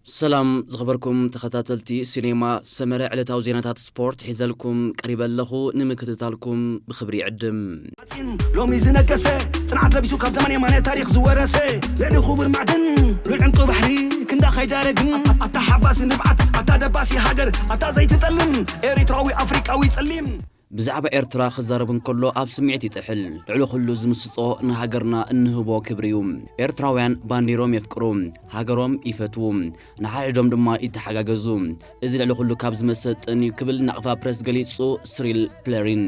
ሰላም ዝኸበርኩም ተኸታተልቲ ሲኔማ ሰመረ፣ ዕለታዊ ዜናታት ስፖርት ሒዘልኩም ቀሪበ ኣለኹ። ንምክትታልኩም ብኽብሪ ይዕድም። ሎሚ ዝነገሰ ጽንዓት ለቢሱ ካብ ዘመን የማነ ታሪኽ ዝወረሰ ልዕሊ ክቡር ማዕድን ልዑል ዕንቂ ባሕሪ ክንዳ ከይዳረግን ኣታ ሓባሲ ንብዓት ኣታ ደባሲ ሃገር ኣታ ዘይትጠልም ኤሪትራዊ ኣፍሪቃዊ ጸሊም። ብዛዕባ ኤርትራ ክዛረብ እንከሎ ኣብ ስምዒት ይጥሕል። ልዕሊ ኩሉ ዝምስጦ ንሃገርና እንህቦ ክብሪ እዩ። ኤርትራውያን ባንዲሮም የፍቅሩ፣ ሃገሮም ይፈትዉ። ንሓድሕዶም ድማ ይተሓጋገዙ። እዚ ልዕሊ ኩሉ ካብ ዝመሰጠን እዩ ክብል ናቕፋ ፕረስ ገሊጹ። ስሪል ፕለሪን።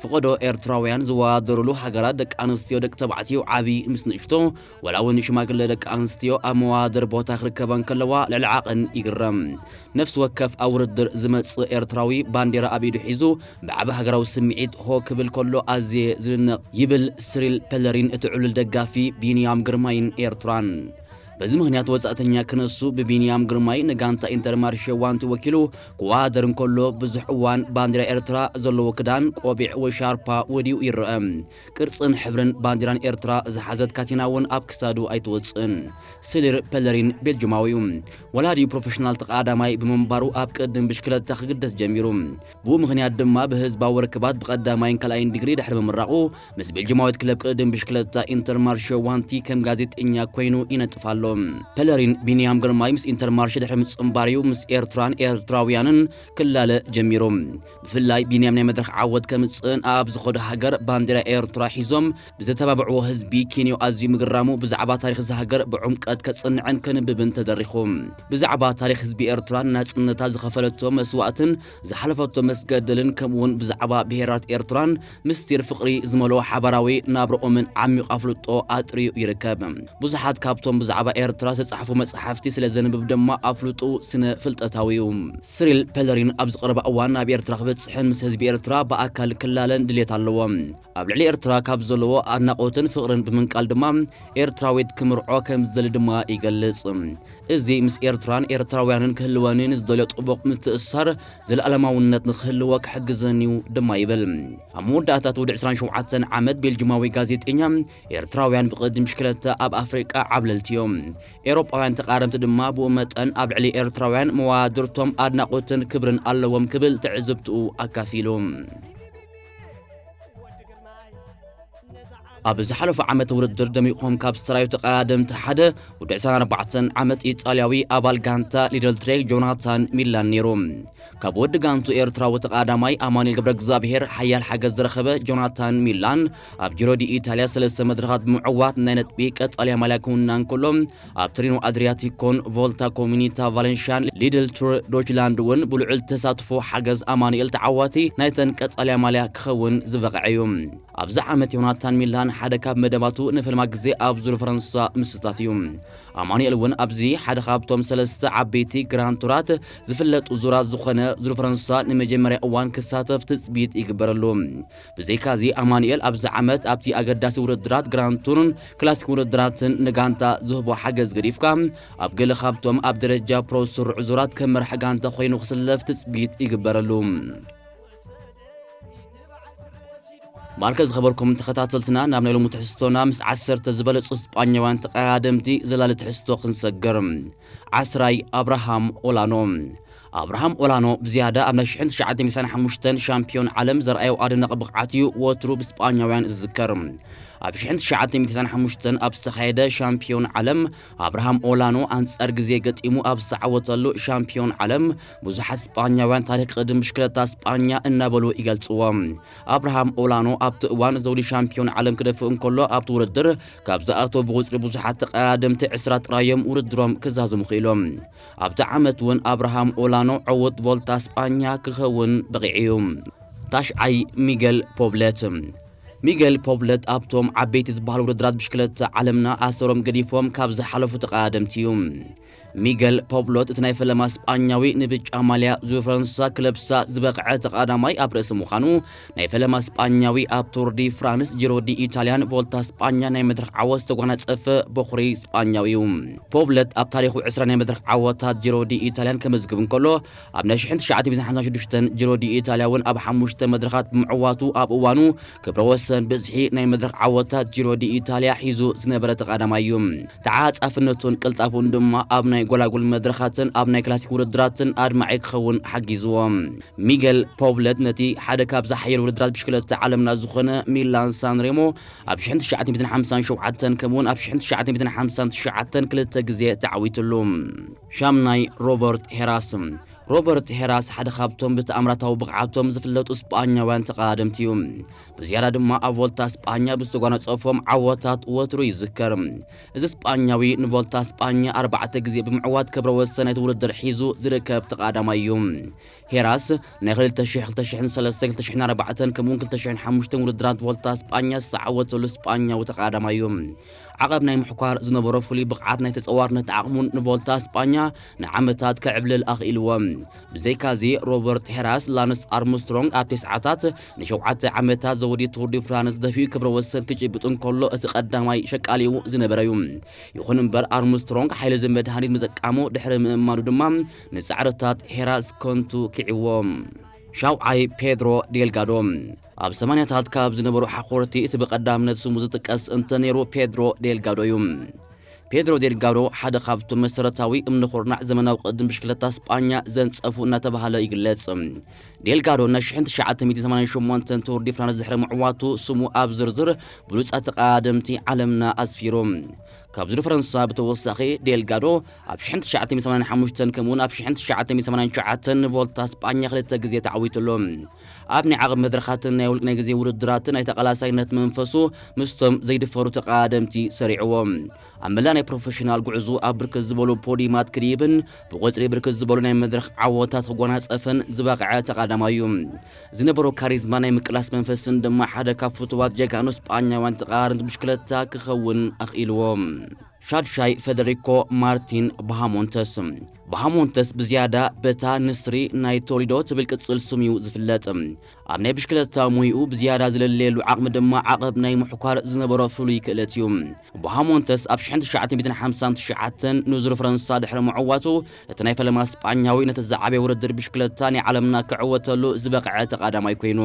ፍቐዶ ኤርትራውያን ዝወዳደሩሉ ሃገራት ደቂ ኣንስትዮ ደቂ ተባዕትዮ ዓቢ ምስ ንእሽቶ ዋላ እውን ሽማግለ ደቂ ኣንስትዮ ኣብ መወዳደሪ ቦታ ክርከባ እንከለዋ ልዕሊ ዓቐን ይግረም። ነፍሲ ወከፍ ኣብ ውድድር ዝመጽእ ኤርትራዊ ባንዴራ ኣብ ኢዱ ሒዙ ብዓቢ ሃገራዊ ስምዒት ሆ ክብል ከሎ ኣዝየ ዝድነቕ ይብል ስሪል ፐለሪን እቲ ዕሉል ደጋፊ ቢንያም ግርማይን ኤርትራን። በዚ ምኽንያት ወጻእተኛ ክነሱ ብቢንያም ግርማይ ንጋንታ ኢንተርማርሼ ዋንቲ ወኪሉ ክወዳደር እንከሎ ብዙሕ እዋን ባንዴራ ኤርትራ ዘለዎ ክዳን ቆቢዕ ወይ ሻርፓ ወዲኡ ይረአ። ቅርጽን ሕብርን ባንዴራን ኤርትራ ዝሓዘት ካቲና እውን ኣብ ክሳዱ ኣይትወጽእን። ስሊር ፐለሪን ቤልጅማዊ እዩ። ወላዲኡ ፕሮፌሽናል ተቐዳዳማይ ብምንባሩ ኣብ ቅድም ብሽክለታ ክግደስ ጀሚሩ። ብኡ ምኽንያት ድማ ብህዝባዊ ርክባት ብቐዳማይን ካልኣይን ዲግሪ ድሕሪ ምምራቑ ምስ ቤልጅማዊት ክለብ ቅድም ብሽክለታ ኢንተርማርሸ ዋንቲ ከም ጋዜጠኛ ኮይኑ ይነጥፍ ኣሎ። ፐለሪን ቢንያም ግርማይ ምስ ኢንተርማርሸ ድሕሪ ምጽንባር እዩ ምስ ኤርትራን ኤርትራውያንን ክላለ ጀሚሩ። ብፍላይ ቢንያም ናይ መድረኽ ዓወት ከምጽእን ኣብ ዝኸዶ ሃገር ባንዴራ ኤርትራ ሒዞም ብዘተባብዕዎ ህዝቢ ኬንዮ ኣዝዩ ምግራሙ ብዛዕባ ታሪኽ እዚ ሃገር ብዕምቀት ከጽንዕን ከንብብን ተደሪኹ። ብዛዕባ ታሪኽ ህዝቢ ኤርትራን ናጽነታ ዝኸፈለቶ መስዋእትን ዝሓለፈቶ መስገደልን ከምኡውን ብዛዕባ ብሄራት ኤርትራን ምስጢር ፍቕሪ ዝመልኦ ሓባራዊ ናብርኦምን ዓሚቕ ኣፍልጦ ኣጥርዩ ይርከብ። ብዙሓት ካብቶም ብዛዕባ ኤርትራ ዝተጻሕፉ መጻሕፍቲ ስለ ዘንብብ ድማ ኣፍልጡ ስነ ፍልጠታዊ እዩ። ስሪል ፐለሪን ኣብዚ ቀረባ እዋን ናብ ኤርትራ ክበጽሕን ምስ ህዝቢ ኤርትራ ብኣካል ክላለን ድሌት ኣለዎ። ኣብ ልዕሊ ኤርትራ ካብ ዘለዎ ኣድናቖትን ፍቕርን ብምንቃል ድማ ኤርትራዊት ክምርዖ ከም ዝደሊ ድማ ይገልጽ። እዚ ምስ ኤርትራን ኤርትራውያንን ክህልወኒ ንዝደልዮ ጥቡቕ ምትእስሳር ዘለኣለማውነት ንክህልዎ ክሕግዘኒ እዩ ድማ ይብል። ኣብ መወዳእታ እቲ ወዲ ዕስራን ሸውዓተን ዓመት ቤልጅማዊ ጋዜጠኛ ኤርትራውያን ብቕድም ብሽክለታ ኣብ ኣፍሪቃ ዓብለልቲ እዮም። ኤውሮጳውያን ተቓረምቲ ድማ ብኡ መጠን ኣብ ልዕሊ ኤርትራውያን መዋድርቶም ኣድናቖትን ክብርን ኣለዎም ክብል ትዕዝብትኡ ኣካፊሉ። ኣብ ዝሓለፈ ዓመት ውድድር ደሚቖም ካብ ዝተራዩ ተቐዳደምቲ ሓደ ወዲ ዕስራን ኣርባዕተን ዓመት ኢጣልያዊ ኣባል ጋንታ ሊደል ትሬክ ጆናታን ሚላን ነይሩ። ካብ ወዲ ጋንቱ ኤርትራዊ ተቐዳዳማይ ኣማኑኤል ገብረ እግዚኣብሔር ሓያል ሓገዝ ዝረኸበ ጆናታን ሚላን ኣብ ጂሮ ዲ ኢታልያ ሰለስተ መድረኻት ብምዕዋት ናይ ነጥቢ ቀጻልያ ማልያ ክውንና እንከሎ ኣብ ትሪኖ ኣድሪያቲኮን ቮልታ ኮሚኒታ ቫለንሽያን ሊድል ቱር ዶችላንድ እውን ብልዑል ተሳትፎ ሓገዝ ኣማኑኤል ተዓዋቲ ናይተን ቀጻልያ ማልያ ክኸውን ዝበቕዐ እዩ። ኣብዚ ዓመት ዮናታን ሚላን ሓደ ካብ መደባቱ ንፈልማ ግዜ ኣብ ዙር ፈረንሳ ምስታፍ እዩ። ኣማኑኤል እውን ኣብዚ ሓደ ካብቶም ሰለስተ ዓበይቲ ግራንድ ቱራት ዝፍለጡ ዙራት ዝኾነ ዙር ፈረንሳ ንመጀመርያ እዋን ክሳተፍ ትጽቢት ይግበረሉ። ብዘይካዚ ኣማኑኤል ኣብዚ ዓመት ኣብቲ ኣገዳሲ ውድድራት ግራንድ ቱርን ክላሲክ ውድድራትን ንጋንታ ዝህቦ ሓገዝ ገዲፍካ ኣብ ገለ ካብቶም ኣብ ደረጃ ፕሮ ዝስርዑ ዙራት ከም መራሕ ጋንታ ኮይኑ ክስለፍ ትጽቢት ይግበረሉ። ማርከ ዝኸበርኩም ተኸታተልትና ናብ ናይ ሎሚ ትሕዝቶና ምስ ዓሰርተ ዝበለጹ ስጳኛውያን ተቐዳደምቲ ዘላሊ ትሕዝቶ ክንሰግር። ዓስራይ ኣብርሃም ኦላኖ። ኣብርሃም ኦላኖ ብዝያዳ ኣብ ናይ ሽሕን ትሽዓተ ሚእትን ሓሙሽተን ሻምፒዮን ዓለም ዘርኣዮ ኣደናቒ ብቕዓት እዩ ወትሩ ብስጳኛውያን ዝዝከር። ኣብ ሽሕን ትሽዓተ ሚእትን ሓሙሽተን ኣብ ዝተኻየደ ሻምፒዮን ዓለም ኣብርሃም ኦላኖ ኣንጻር ግዜ ገጢሙ ኣብ ዝተዓወተሉ ሻምፒዮን ዓለም ብዙሓት ስጳኛውያን ታሪኽ ቅድም ብሽክለታ ስጳኛ እናበሉ ይገልጽዎ። ኣብርሃም ኦላኖ ኣብቲ እዋን ዘውዲ ሻምፒዮን ዓለም ክደፍእ እንከሎ ኣብቲ ውድድር ካብ ዝኣተው ብቑጽሪ ብዙሓት ተቐዳደምቲ ዕስራ ጥራዮም ውድድሮም ክዛዝሙ ክኢሎም። ኣብቲ ዓመት እውን ኣብርሃም ኦላኖ ዕዉት ቮልታ ስጳኛ ክኸውን በቒዑ እዩ። ታሽዓይ ሚገል ፖብለት። ሚገል ፖብለት ኣብቶም ዓበይቲ ዝበሃሉ ውድድራት ብሽክለታ ዓለምና ኣሰሮም ገዲፎም ካብ ዝሓለፉ ተቐዳደምቲ እዩ። ሚገል ፖብሎት እቲ ናይ ፈለማ ስጳኛዊ ንብጫ ማልያ ዙር ፈረንሳ ክለብሳ ዝበቕዐ ተቐዳማይ ኣብ ርእሲ ምዃኑ ናይ ፈለማ ስጳኛዊ ኣብ ቱር ዲ ፍራንስ፣ ጂሮ ዲ ኢታልያን ቮልታ ስጳኛ ናይ መድረኽ ዓወት ዝተጓናጸፈ በኹሪ ስጳኛዊ እዩ። ፖብለት ኣብ ታሪኹ ዕስራ ናይ መድረኽ ዓወታት ጂሮ ዲ ኢታልያን ከመዝግብ እንከሎ ኣብ ናይ ሽሕን ትሽዓተ ሚእትን ሓምሳን ሽዱሽተን ጂሮ ዲ ኢታልያ እውን ኣብ ሓሙሽተ መድረኻት ብምዕዋቱ ኣብ እዋኑ ክብረ ወሰን ብዝሒ ናይ መድረኽ ዓወታት ጂሮ ዲ ኢታልያ ሒዙ ዝነበረ ተቐዳማይ እዩ። ተዓጻፍነቱን ቅልጣፉን ድማ ኣብ ናይ ጎላጉል መድረኻትን ኣብ ናይ ክላሲክ ውድድራትን ኣድማዒ ክኸውን ሓጊዝዎ። ሚገል ፖብለት ነቲ ሓደ ካብ ዝሓየሉ ውድድራት ብሽክለታ ዓለምና ዝኾነ ሚላን ሳንሬሞ ኣብ ሽሕን ትሽዓተ ሚእትን ሓምሳን ሸውዓተን ከምኡውን ኣብ ሽሕን ትሽዓተ ሚእትን ሓምሳን ትሽዓተን ክልተ ግዜ ተዓዊትሉ። ሻምናይ ሮበርት ሄራስ። ሮበርት ሄራስ ሓደ ካብቶም ብተኣምራታዊ ብቕዓቶም ዝፍለጡ ስጳኛውያን ተቐዳደምቲ እዩ። ብዝያዳ ድማ ኣብ ቮልታ ስጳኛ ብዝተጓነጸፎም ዓወታት ወትሩ ይዝከር። እዚ ስጳኛዊ ንቮልታ ስጳኛ ኣርባዕተ ግዜ ብምዕዋት ክብረ ወሰን ናይቲ ውድድር ሒዙ ዝርከብ ተቐዳዳማይ እዩ። ሄራስ ናይ ክልተ ሽሕ፣ ክልተ ሽሕን ሰለስተን፣ ክልተ ሽሕን ኣርባዕተን ከምኡውን ክልተ ሽሕን ሓሙሽተን ውድድራት ቮልታ ስጳኛ ዝተዓወተሉ ስጳኛዊ ተቐዳዳማይ እዩ። ዓቐብ ናይ ምሕኳር ዝነበሮ ፍሉይ ብቕዓት ናይ ተጸዋርነት ዓቕሙን ንቮልታ ስጳኛ ንዓመታት ከዕብልል ኣኽኢልዎ። ብዘይካዚ ሮበርት ሄራስ፣ ላንስ ኣርምስትሮንግ ኣብ ተስዓታት ንሸውዓተ ዓመታት ዘወዲ ቱር ዲ ፍራንስ ደፊኡ ክብረ ወሰን ክጭብጥ እንከሎ እቲ ቀዳማይ ሸቃሊኡ ዝነበረ እዩ። ይኹን እምበር ኣርምስትሮንግ ሓይሊ እዚ መድሃኒት ምጥቃሙ ድሕሪ ምእማኑ ድማ ንጻዕርታት ሄራስ ከንቱ ኪዕዎ። ሻውዓይ ፔድሮ ዴልጋዶ። ኣብ ሰማንያታት ካብ ዝነበሩ ሓኾርቲ እቲ ብቐዳምነት ስሙ ዝጥቀስ እንተነይሩ ፔድሮ ዴልጋዶ እዩ። ፔድሮ ዴልጋዶ ሓደ ካብቶም መሰረታዊ እምኒ ኩርናዕ ዘመናዊ ቅድም ብሽክለታ ስጳኛ ዘንጸፉ እናተባህለ ይግለጽ። ዴልጋዶ ናይ ሽሕን ትሽዓተ ሚእትን ሰማንያን ሸሞንተን ቱር ዲ ፍራንስ ድሕሪ ምዕዋቱ ስሙ ኣብ ዝርዝር ብሉጻት ተቐዳደምቲ ዓለምና ኣስፊሩ። ካብ ዙር ፈረንሳ ብተወሳኺ ዴልጋዶ ኣብ ሽሕን ትሽዓተ ሚእትን ሰማንያን ሓሙሽተን ከምኡውን ኣብ ሽሕን ትሽዓተ ሚእትን ሰማንያን ትሽዓተን ንቮልታ ስጳኛ ክልተ ግዜ ተዓዊትሉ። ኣብ ናይ ዓቐብ መድረኻትን ናይ ውልቂ ናይ ግዜ ውድድራትን ናይ ተቓላሳይነት መንፈሱ ምስቶም ዘይድፈሩ ተቐዳደምቲ ሰሪዕዎ። ኣብ መላእ ናይ ፕሮፌሽናል ጉዕዞ ኣብ ብርክት ዝበሉ ፖዲማት ክድይብን ብቑጽሪ ብርክት ዝበሉ ናይ መድረኽ ዓወታት ክጎናጸፍን ዝበቕዐ ተቐዳማይ እዩ። ዝነበሮ ካሪዝማ ናይ ምቅላስ መንፈስን ድማ ሓደ ካብ ፍቱዋት ጀጋኑ ስጳኛውያን ተቐዳደምቲ ብሽክለታ ክኸውን ኣኽኢልዎ። ሻድሻይ ፈደሪኮ ማርቲን ባሃሞንተስ። ባሃሞንተስ ብዝያዳ በታ ንስሪ ናይ ቶሊዶ ትብል ቅጽል ስም እዩ ዝፍለጥ። ኣብ ናይ ብሽክለታ ሙይኡ ብዝያዳ ዝለለየሉ ዓቕሚ ድማ ዓቐብ ናይ ምሕኳር ዝነበሮ ፍሉይ ክእለት እዩ። ባሃሞንተስ ኣብ ሽሕን ትሽዓተ ሚእትን ሓምሳን ትሽዓተን ንዙር ፈረንሳ ድሕሪ ምዕዋቱ፣ እቲ ናይ ፈለማ ስጳኛዊ ነቲ ዝዓበየ ውድድር ብሽክለታ ናይ ዓለምና ክዕወተሉ ዝበቕዐ ተቐዳማይ ኮይኑ።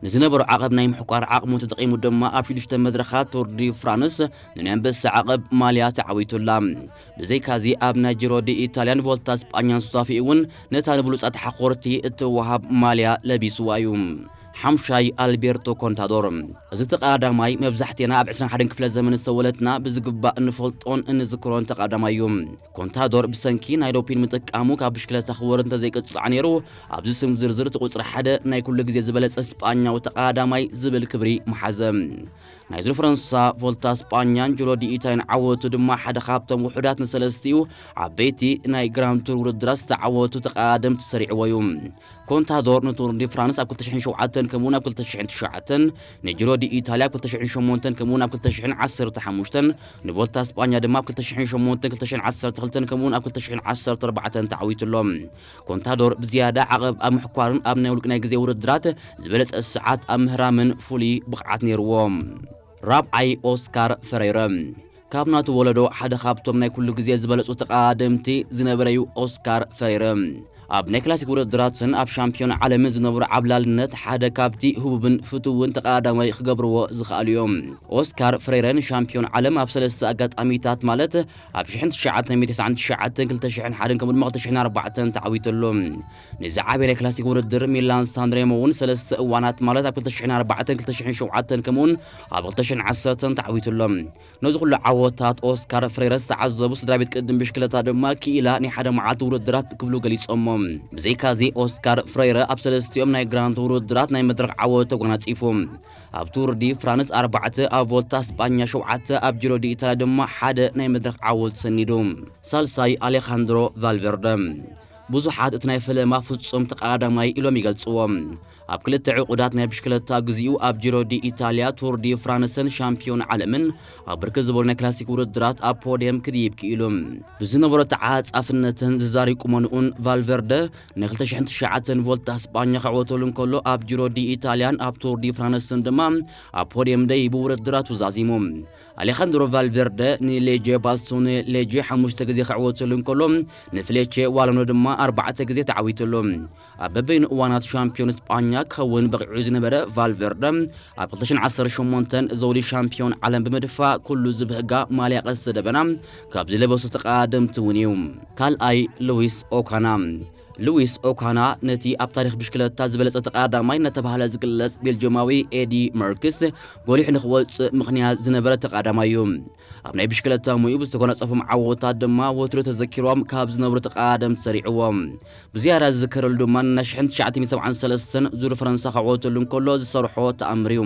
ንዝነበሮ ዓቐብ ናይ ምሕኳር ዓቕሙ ተጠቒሙ ድማ ኣብ ሽዱሽተ መድረኻት ቱር ዲ ፍራንስ ንናይ ኣንበሳ ዓቐብ ማልያ ተዓዊቱላ። ብዘይካዚ ኣብ ናይ ጂሮ ዲ ኢታልያን ቮልታ ስጳኛን ሱታፊ እውን ነታ ንብሉጻት ሓኾርቲ እትወሃብ ማልያ ለቢስዋ እዩ። ሓምሻይ ኣልቤርቶ ኮንታዶር። እዚ ተቐዳዳማይ መብዛሕቴና ኣብ ዕስራን ሓደን ክፍለ ዘመን ዝተወለድና ብዝግባእ እንፈልጦን እንዝክሮን ተቐዳዳማይ እዩ። ኮንታዶር ብሰንኪ ናይ ዶፒን ምጥቃሙ ካብ ብሽክለታ ክወርድ እንተዘይቅጻዕ ነይሩ፣ ኣብዚ ስም ዝርዝር እቲ ቁጽሪ ሓደ ናይ ኩሉ ግዜ ዝበለጸ ስጳኛዊ ተቐዳዳማይ ዝብል ክብሪ ምሓዘ። ናይ ዙር ፈረንሳ፣ ቮልታ ስጳኛን ጂሮ ዲ ኢታልያን ዓወቱ ድማ ሓደ ካብቶም ውሑዳት ንሰለስቲኡ ዓበይቲ ናይ ግራንድ ቱር ውድድራት ዝተዓወቱ ተቐዳደምቲ ሰሪዕዎ እዩ። ኮንታዶር ንቱር ዲ ፍራንስ ኣብ ክልተ ሽሕን ሸውዓተን ከምኡውን ኣብ ክልተ ሽሕን ትሽዓተን፣ ንጂሮ ዲ ኢታልያ ኣብ ክልተ ሽሕን ሸሞንተን ከምኡውን ኣብ ክልተ ሽሕን ዓሰርተ ሓሙሽተን፣ ንቮልታ ስጳኛ ድማ ኣብ ክልተ ሽሕን ሸሞንተን፣ ክልተ ሽሕን ዓሰርተ ክልተን ከምኡውን ኣብ ክልተ ሽሕን ዓሰርተ ኣርባዕተን ተዓዊቱ ኣሎ። ኮንታዶር ብዝያዳ ዓቐብ ኣብ ምሕኳርን ኣብ ናይ ውልቂ ናይ ግዜ ውድድራት ዝበለጸ ሰዓት ኣብ ምህራምን ፍሉይ ብቕዓት ነይርዎ። ራብዓይ ኦስካር ፈሬረ። ካብ ናቱ ወለዶ ሓደ ካብቶም ናይ ኩሉ ግዜ ዝበለጹ ተቐዳደምቲ ዝነበረ እዩ ኦስካር ፈሬረ። ኣብ ናይ ክላሲክ ውድድራትን ኣብ ሻምፒዮን ዓለምን ዝነበሮ ዓብላልነት ሓደ ካብቲ ህቡብን ፍቱውን ተቐዳዳማይ ክገብርዎ ዝኸኣሉ እዮም። ኦስካር ፍሬረ ንሻምፒዮን ዓለም ኣብ ሰለስተ ኣጋጣሚታት ማለት ኣብ ሽሕን ትሽዓተ ሚእትን ተስዓን ትሽዓተን፣ ክልተ ሽሕን ሓደን ከምኡ ድማ ክልተ ሽሕን ኣርባዕተን ተዓዊቱ ኣሎ። ንዝዓበየ ናይ ክላሲክ ውድድር ሚላን ሳንሬሞ እውን ሰለስተ እዋናት ማለት ኣብ ክልተ ሽሕን ኣርባዕተን፣ ክልተ ሽሕን ሸውዓተን ከምኡውን ኣብ ክልተ ሽሕን ዓሰርተን ተዓዊቱ ኣሎ። ነዚ ኩሉ ዓወታት ኦስካር ፍሬረ ዝተዓዘቡ ስድራ ቤት ቅድም ብሽክለታ ድማ ክኢላ ናይ ሓደ መዓልቲ ውድድራት ክብሉ ገሊጾሞ። ብዘይካዚ ኦስካር ፍሬረ ኣብ ሰለስቲኦም ናይ ግራንድ ውድድራት ናይ መድረኽ ዓወት ተጎናጺፉ። ኣብ ቱር ዲ ፍራንስ ኣርባዕተ፣ ኣብ ቮልታ ስጳኛ ሸውዓተ፣ ኣብ ጂሮ ዲ ኢታልያ ድማ ሓደ ናይ መድረኽ ዓወት ሰኒዱ። ሳልሳይ ኣሌኻንድሮ ቫልቨርደ። ብዙሓት እቲ ናይ ፈለማ ፍጹም ተቐዳዳማይ ኢሎም ይገልጽዎ። ኣብ ክልተ ዕቑዳት ናይ ብሽክለታ ግዚኡ ኣብ ጂሮ ዲ ኢታልያ፣ ቱር ዲ ፍራንስን ሻምፒዮን ዓለምን ኣብ ብርክት ዝበሉ ናይ ክላሲክ ውድድራት ኣብ ፖድየም ክድይብ ክኢሉ። ብዝነበሮ ተዓጻፍነትን ዝዛሪ ቁመንኡን ቫልቨርደ ናይ ክልተ ሽሕን ትሽዓተን ቮልታ ስጳኛ ክዕወተሉ እንከሎ ኣብ ጂሮ ዲ ኢታልያን ኣብ ቱር ዲ ፍራንስን ድማ ኣብ ፖድየም ደይቡ ውድድራቱ ዛዚሙ። ኣሌኻንድሮ ቫልቨርደ ንሌጀ ባስቶኔ ሌጀ ሓሙሽተ ግዜ ክዕወተሉ እንከሎ ንፍሌቼ ዋላኖ ድማ ኣርባዕተ ግዜ ተዓዊቱሉ። ኣብ በበይኑ እዋናት ሻምፒዮን ስጳኛ ክኸውን በቒዑ ዝነበረ ቫልቨርደ፣ ኣብ ክልተ ሽሕን ዓሰርተ ሸሞንተን ዘውዲ ሻምፒዮን ዓለም ብምድፋእ፣ ኩሉ ዝብህጋ ማልያ ቀስተ ደበና ካብ ዝለበሱ ተቐዳደምቲ እውን እዩ። ካልኣይ፣ ሉዊስ ኦካና። ሉዊስ ኦካና ነቲ ኣብ ታሪኽ ብሽክለታ ዝበለጸ ተቐዳዳማይ እናተባህለ ዝግለጽ ቤልጅማዊ ኤዲ መርክስ ጎሊሑ ንክወጽእ ምኽንያት ዝነበረ ተቐዳዳማይ እዩ። ኣብ ናይ ብሽክለታ ሙዩ ብዝተጎናጸፎም ዓወታት ድማ ወትሩ ተዘኪሮም ካብ ዝነብሩ ተቐዳደምቲ ሰሪዕዎ። ብዝያዳ ዝዝከረሉ ድማ ናይ ሽሕን ትሽዓተ ሚእትን ሰብዓን ሰለስተን ዙር ፈረንሳ ክዕወተሉ እንከሎ ዝሰርሖ ተኣምር እዩ።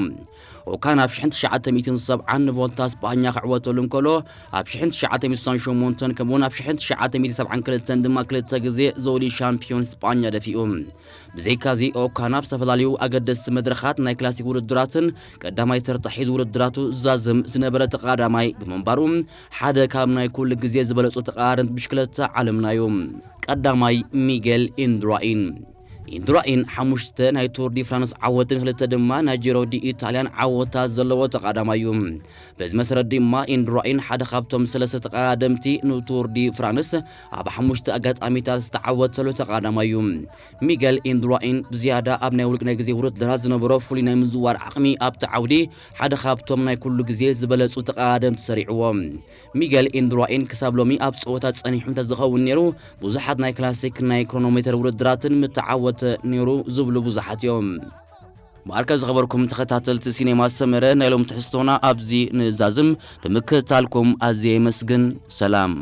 ኦካና ኣብ ሽሕን ትሽዓተ ሚእትን ሰብዓን ንቮልታ ስጳኛ ክዕወተሉ እንከሎ፣ ኣብ ሽሕን ትሽዓተ ሚእትን ስሳን ሸሞንተን ከምኡውን ኣብ ሽሕን ትሽዓተ ሚእትን ሰብዓን ክልተን ድማ ክልተ ግዜ ዘውዲ ሻምፒዮን ስጳኛ ደፊኡ። ብዘይካዚ ኦካና ኣብ ዝተፈላለዩ ኣገደስቲ መድረኻት ናይ ክላሲክ ውድድራትን ቀዳማይ ተርታ ሒዙ ውድድራቱ ዝዛዝም ዝነበረ ተቐዳዳማይ ብምንባሩ፣ ሓደ ካብ ናይ ኩሉ ግዜ ዝበለጹ ተቐዳደምቲ ብሽክለታ ዓለምና እዩ። ቀዳማይ፣ ሚጌል ኢንድራኢን። ኢንድራኢን ሓሙሽተ ናይ ቱር ዲ ፍራንስ ዓወትን ክልተ ድማ ናይ ጂሮ ዲ ኢታልያን ዓወታት ዘለዎ ተቐዳዳማይ እዩ። በዚ መሰረት ድማ ኢንድራኢን ሓደ ካብቶም ሰለስተ ተቐዳደምቲ ንቱር ዲ ፍራንስ ኣብ ሓሙሽተ ኣጋጣሚታት ዝተዓወተሉ ተቐዳዳማይ እዩ። ሚጌል ኢንድራኢን ብዝያዳ ኣብ ናይ ውልቅ ናይ ግዜ ውድድራት ዝነበሮ ፍሉይ ናይ ምዝዋር ዓቕሚ ኣብቲ ዓውዲ ሓደ ካብቶም ናይ ኩሉ ግዜ ዝበለጹ ተቐዳደምቲ ሰሪዕዎ። ሚጌል ኢንድራኢን ክሳብ ሎሚ ኣብ ጸወታ ጸኒሑ እንተዝኸውን ነይሩ፣ ብዙሓት ናይ ክላሲክ ናይ ክሮኖሜተር ውድድራትን ምተዓወተ ነይሩ ዝብሉ ብዙሓት እዮም። ማዕርካ ዝኸበርኩም ተኸታተልቲ ሲኔማ ሰመረ፣ ናይ ሎም ትሕዝቶና ኣብዚ ንዛዝም። ብምክትታልኩም ኣዝየ የመስግን። ሰላም።